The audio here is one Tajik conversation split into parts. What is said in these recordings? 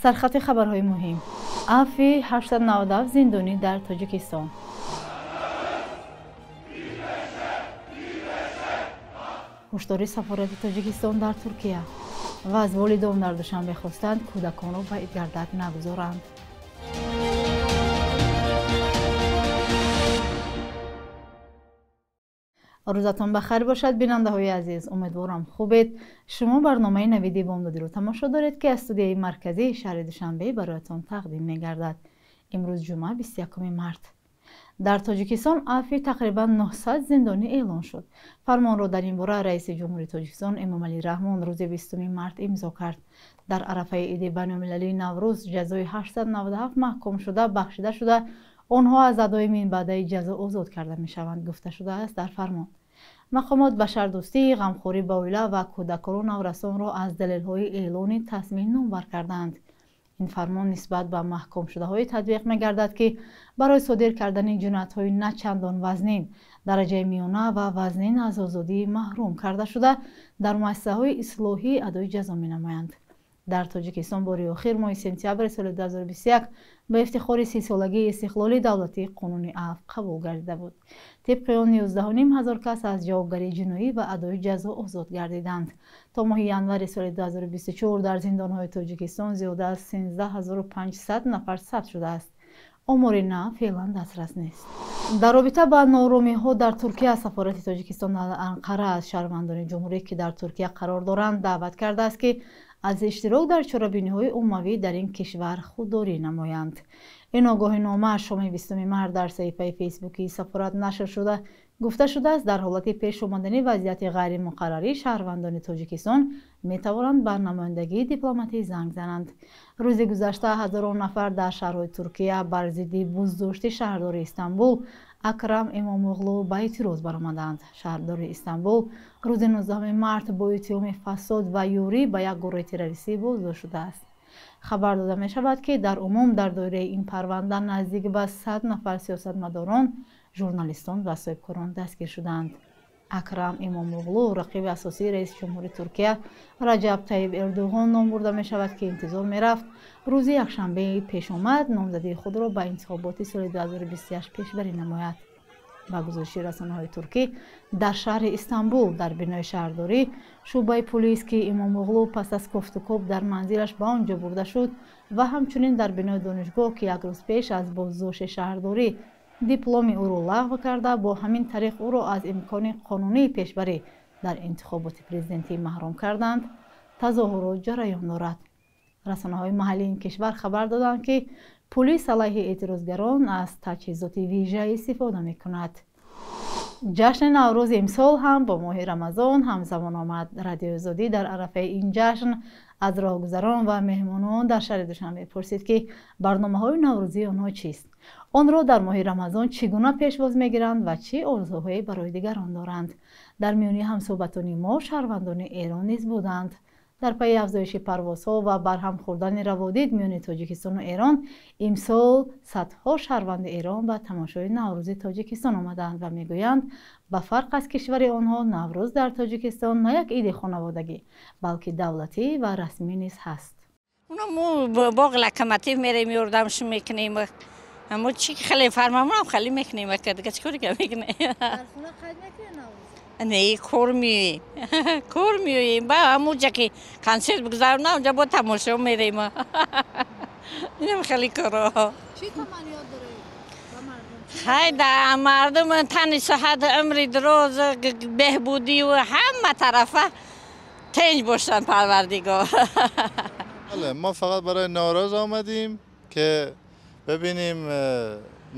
Сархати хабарҳои муҳим. Афви 897 зиндонӣ дар Тоҷикистон. Ҳушдори сафорати Тоҷикистон дар Туркия ва аз волидон дар Душанбе хостанд кӯдаконро ба идгардак нагузоранд. Рӯзатон ба хайр бошад, бинандаҳои азиз. Умедворам хубед. Шумо барномаи Навиди Бомдодиро тамошо доред, ки аз студияи марказии шаҳри Душанбе бароятон тақдим мегардад. Имрӯз ҷумъа, 21 март. Дар Тоҷикистон афви тақрибан 900 зиндонӣ эълон шуд. Фармонро дар ин бора раиси ҷумҳури Тоҷикистон Эмомалӣ Раҳмон рӯзи 20 март имзо кард. Дар арафаи иди байналмилалии Наврӯз ҷазои 897 маҳкумшуда бахшида шуда, онҳо аз адои минбаъдаи ҷазо озод карда мешаванд, гуфта шудааст дар фармон. Мақомот башардӯстӣ, ғамхорӣ ба оила ва кӯдакону наврасонро аз далелҳои эълони тасмим номбар кардаанд. Ин фармон нисбат ба маҳкумшудаҳое татбиқ мегардад, ки барои содир кардани ҷиноятҳои на чандон вазнин, дараҷаи миёна ва вазнин аз озодӣ маҳрум карда шуда, дар муассисаҳои ислоҳӣ адои ҷазо менамоянд. Дар Тоҷикистон бори охир моҳи сентябри соли 2021 ба ифтихори 30-солагии истиқлоли давлатӣ қонуни афв қабул гардида буд. Тибқи он 11,5 ҳазор кас аз ҷавобгарии ҷиноӣ ва адои ҷазо озод гардиданд. То моҳи январи соли 2024 дар зиндонҳои Тоҷикистон зиёда аз 13 500 нафар сабт шудааст. Омори нав феълан дастрас нест. Дар робита ба нооромиҳо дар Туркия сафорати Тоҷикистон дар Анқара аз шаҳрвандони ҷумҳурӣ, ки дар Туркия қарор доранд, даъват кардааст, ки аз иштирок дар чорабиниҳои оммавӣ дар ин кишвар худдорӣ намоянд. Ин огоҳинома шоми 20 март дар саҳифаи фейсбукии сафорат нашр шуда, гуфта шудааст, дар ҳолати пеш омадани вазъияти ғайримуқаррарӣ шаҳрвандони Тоҷикистон метавонанд ба намояндагии дипломатӣ занг зананд. Рӯзи гузашта ҳазорон нафар дар шаҳрҳои Туркия бар зидди боздошти шаҳрдори Истанбул Акрам Имомоғлу ба эътироз баромаданд. Шаҳрдори Истанбул рӯзи 19 март бо иттиҳоми фасод ва ёрӣ ба як гурӯҳи террористӣ боздошт шудааст. Хабар дода мешавад, ки дар умум дар доираи ин парванда наздик ба 100 нафар сиёсатмадорон, журналистон ва соҳибкорон дастгир шуданд. Акрам Имомоғлу рақиби асосии раиси ҷумҳури Туркия Раҷаб Таиб Эрдоғон ном бурда мешавад, ки интизор мерафт рӯзи якшанбеи пешомад номзадии худро ба интихоботи соли 2028 пешбарӣ намояд. Ба гузориши расонаҳои туркӣ, дар шаҳри Истанбул дар бинои шаҳрдорӣ шӯъбаи пулис, ки Имомоғлу пас аз кофтукоб дар манзилаш ба он ҷо бурда шуд, ва ҳамчунин дар бинои донишгоҳ, ки як рӯз пеш аз боздошти шаҳрдорӣ дипломи ӯро лағв карда, бо ҳамин тариқ ӯро аз имкони қонунии пешбарӣ дар интихоботи президентӣ маҳрум карданд, тазоҳурот ҷараён дорад. Расонаҳои маҳаллии ин кишвар хабар доданд, ки пулис алайҳи эътирозгарон аз таҷҳизоти вижа истифода мекунад. Ҷашни Наврӯз имсол ҳам бо моҳи Рамазон ҳамзамон омад. Радиои Озодӣ дар арафаи ин ҷашн аз роҳгузарон ва меҳмонон дар шаҳри Душанбе пурсид, ки барномаҳои наврӯзии онҳо чист, онро дар моҳи Рамазон чӣ гуна пешвоз мегиранд ва чӣ орзуҳое барои дигарон доранд. Дар миёни ҳамсӯҳбатони мо шаҳрвандони Эрон низ буданд. Дар пайи афзоиши парвозҳо ва барҳам хӯрдани раводид миёни Тоҷикистону Эрон, имсол садҳо шаҳрванди Эрон ба тамошои Наврӯзи Тоҷикистон омаданд ва мегӯянд, ба фарқ аз кишвари онҳо, Наврӯз дар Тоҷикистон на як иди хонаводагӣ, балки давлатӣ ва расмӣ низ ҳаст. Мо боғ локомотив мерем, ёрдамш мекунем. Мо чӣ хеле фармамонам хеле мекунем, дига чӣ кор мекунем? Не, кор меоем, кор меоем. Ба ҳамуҷа ки консерт бигзаронам, унҷа бо тамошо мерем. Инам хеле коро. Чӣ таманниёт доред ба мардум? Хай, да мардум тани сиҳат, умри дароз, беҳбудию ҳама тарафа тинҷ бошанд, Парвардигор. بله، ما فقط برای نوروز آمدیم که ببینیم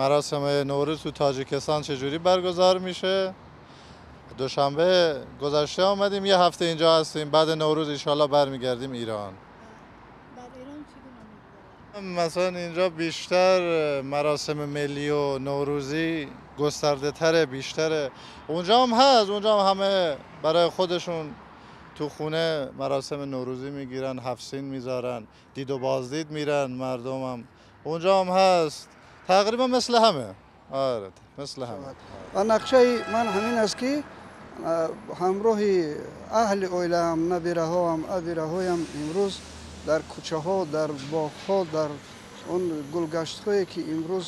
مراسم نوروز تو تاجیکستان چجوری برگزار میشه. دوشنبه گذشته آمدیم، یه هفته اینجا هستیم. بعد نوروز ایشالله برمیگردیم ایران. مثلا اینجا بیشتر مراسم ملی و نوروزی گسترده تره، بیشتره. اونجا هم هست، اونجا هم همه برای خودشون تو خونه مراسم نوروزی میگیرن، هفت سین میذارن، دید و بازدید میرن مردم هم. اونجا هم هست، تقریبا مثل همه. آره، مثل همه. و نقشه من همین است که ҳамроҳи аҳли оилаам, набираҳоам, абираҳоям имрӯз Дар кӯчаҳо, дар боғҳо, дар он гулгаштҳое ки имрӯз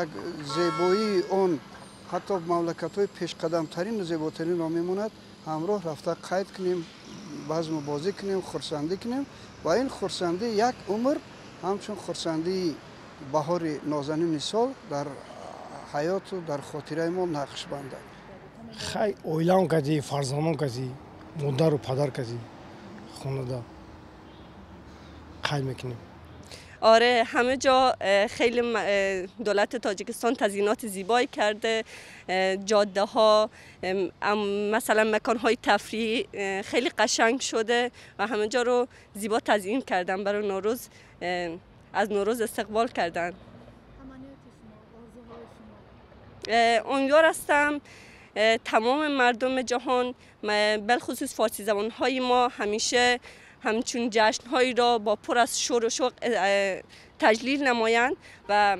як зебоии он ҳатто мамлакатҳои пешқадамтарин ва зеботаринро мемонад, ҳамроҳ рафта қайд кунем, базму бозӣ кунем, хурсандӣ кунем ва ин хурсандӣ як умр ҳамчун хурсандии баҳори нозанини сол дар ҳаёту дар хотираи мо нақш бандад. Хай оилаам казӣ, фарзандон казӣ, модару падар казӣ хонада қайд мекунем. آره، همه جا خیلی دولت تاجیکستان تزیینات زیبایی کرده، جاده ها، مثلا مکان های تفریحی خیلی قشنگ شده و همه جا رو زیبا تزیین کردن برای نوروز، از نوروز استقبال کردن. امیدوار هستم تمام مردم جهان، بالخصوص فارسی زبان های ما، همیشه همچون جشنهایی را با پر از شور و شوق تجلیل نمایند و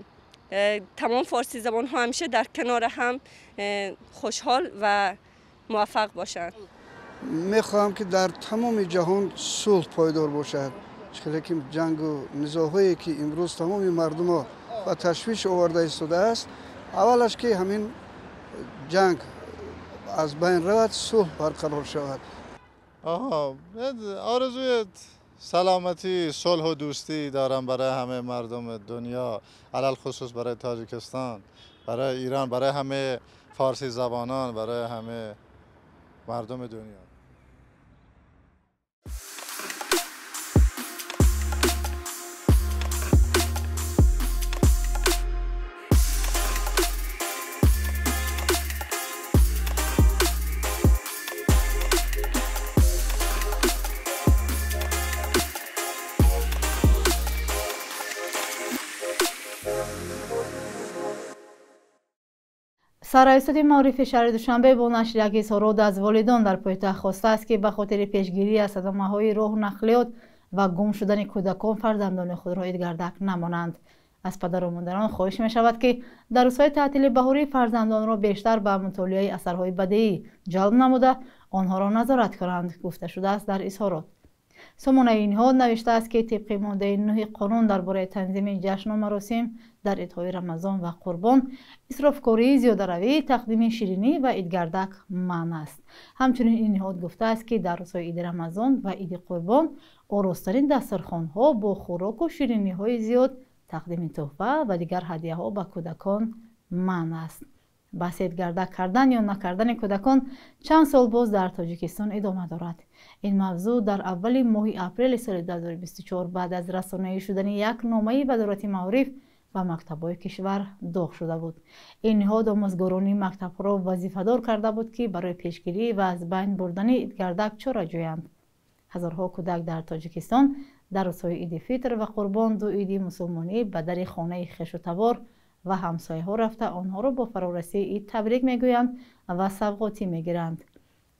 تمام فارسی زبان ها همیشه در کنار هم خوشحال و موفق باشند. میخواهم که در تمام جهان صلح پایدار باشد. چون که جنگ و نزاعهایی که امروز تمام مردم ها به تشویش آورده ایستاده است، اولش که همین جنگ از بین رود، صلح برقرار شود. آها، آرزوی سلامتی، صلح و دوستی دارم برای همه مردم دنیا، علل خصوص برای تاجیکستان، برای ایران، برای همه فارسی زبانان، برای همه مردم دنیا. Сарраисоти маорифи шаҳри Душанбе бо нашри як изҳорот аз волидон дар пойтахт хостааст, ки ба хотири пешгирӣ аз садомаҳои роҳу нақлиёт ва гум шудани кӯдакон фарзандони худро идгардак намонанд. Аз падару модарон хоҳиш мешавад, ки дар рӯзҳои таътили баҳорӣ фарзандонро бештар ба мутолиаи асарҳои бадеӣ ҷалб намуда, онҳоро назорат кунанд, гуфта шудааст дар изҳорот. Сомонаи ниҳод навиштааст, ки тибқи моддаи 9 қонун дар бораи танзими ҷашну маросим дар идҳои Рамазон ва Қурбон, исрофкории зиёдаравӣ, тақдими ширинӣ ва идгардак манъ аст. Ҳамчунин ин ниҳод гуфтааст, ки дар рӯзҳои иди Рамазон ва иди Қурбон оростарин дастархонҳо бо хӯроку шириниҳои зиёд, тақдими тӯҳфа ва дигар ҳадияҳо ба кӯдакон манъ аст. Баҳси идгардак кардан ё накардани кӯдакон чанд сол боз дар Тоҷикистон идома дорад. Ин мавзӯъ дар аввали моҳи апрели соли 2024 баъд аз расонаӣ шудани як номаи Вазорати маориф ба мактабҳои кишвар доғ шуда буд. Ин ниҳод омӯзгорони мактабҳоро вазифадор карда буд, ки барои пешгирӣ ва аз байн бурдани идгардак чора ҷӯянд. Ҳазорҳо кӯдак дар Тоҷикистон дар рӯзҳои иди Фитр ва Қурбон, ду иди мусулмонӣ, ба дари хонаи хешу табор ва ҳамсояҳо рафта онҳоро бо фарорасии ид табрик мегӯянд ва савғотӣ мегиранд.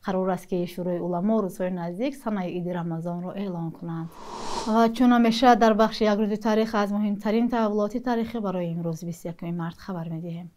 Қарор аст, ки Шӯрои уламо рӯзҳои наздик санаи иди Рамазонро эълон кунанд. Ва чун ҳамеша дар бахши як рӯзи таърих аз муҳимтарин таҳаввулоти таърихӣ барои имрӯз 21 март хабар медиҳем.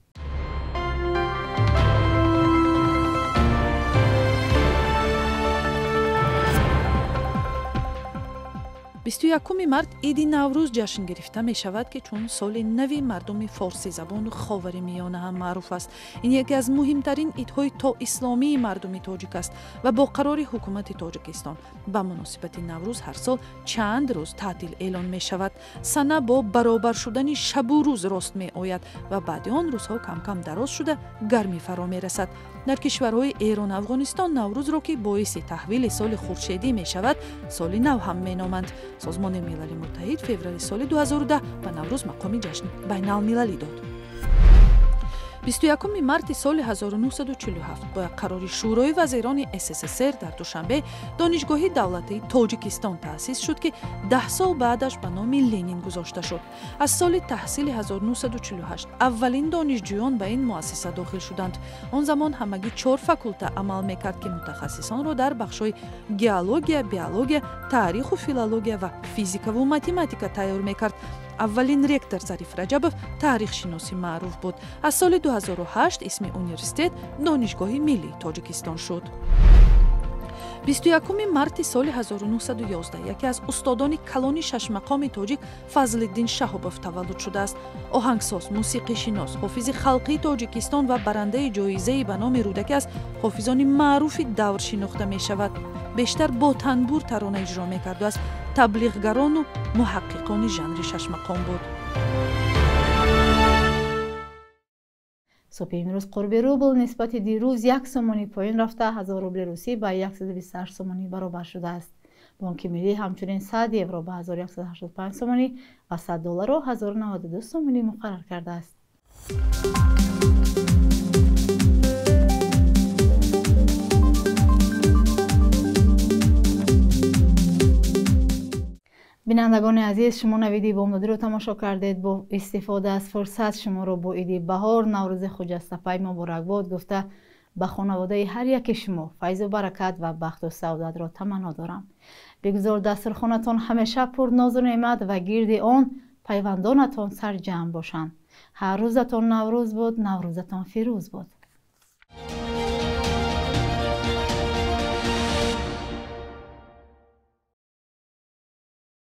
21 март иди Наврӯз ҷашн гирифта мешавад, ки чун соли нави мардуми форсизабону Ховари Миёна ҳам маъруф аст. Ин яке аз муҳимтарин идҳои тоисломии мардуми тоҷик аст ва бо қарори ҳукумати Тоҷикистон ба муносибати Наврӯз ҳар сол чанд рӯз таътил эълон мешавад. Сана бо баробар шудани шабу рӯз рост меояд ва баъди он рӯзҳо кам-кам дароз шуда гармӣ фаро мерасад. Дар кишварҳои Эрону Афғонистон Наврӯзро, ки боиси таҳвили соли хуршедӣ мешавад, соли нав ҳам меноманд. Созмони Милали Муттаҳид феврали соли 2010 ба Наврӯз мақоми ҷашни байналмилалӣ дод. 21 марти соли 1947 бо як қарори Шӯрои вазирони СССР дар Душанбе Донишгоҳи давлатии Тоҷикистон таъсис шуд, ки 10 сол баъдаш ба номи Ленин гузошта шуд. Аз соли таҳсили 1948 аввалин донишҷӯён ба ин муассиса дохил шуданд. Он замон ҳамагӣ 4 факулта амал мекард, ки мутахассисонро дар бахшҳои геология, биология, таъриху филология ва физикаву математика тайёр мекард. Аввалин ректор Зариф Раҷабов таърихшиноси маъруф буд. Аз соли 2008 исми университет Донишгоҳи миллии Тоҷикистон шуд. 21 марти соли 1911 яке аз устодони калони шашмақоми тоҷик Фазлиддин Шаҳобов таваллуд шудааст. Оҳангсоз, мусиқишинос, ҳофизи халқии Тоҷикистон ва барандаи ҷоизаи ба номи Рӯдакӣ аз ҳофизони маъруфи давр шинохта мешавад. Бештар бо танбур тарона иҷро мекарду аз таблиғгарону муҳаққиқони жанри шашмақом буд. Субҳи имрӯз қурби рубл нисбати дирӯз 1 сомонӣ поён рафта, 1000 рубли русӣ ба 128 сомонӣ баробар шудааст. Бонки миллӣ ҳамчунин 100 евро ба 1185 сомонӣ ва 100 долларро 1092 сомонӣ муқаррар кардааст. Бинандагони азиз, шумо навиди бомдодиро тамошо кардед. Бо истифода аз фурсат шуморо бо иди баҳор, Наврӯзи хуҷастапай муборакбод гуфта, ба хонаводаи ҳар яки шумо файзу баракат ва бахту саодатро таманно дорам. Бигузор дастурхонатон ҳамеша пурнозу неъмат ва гирди он пайвандонатон сарҷамъ бошанд. Ҳар рӯзатон Наврӯз буд, Наврӯзатон фирӯз буд.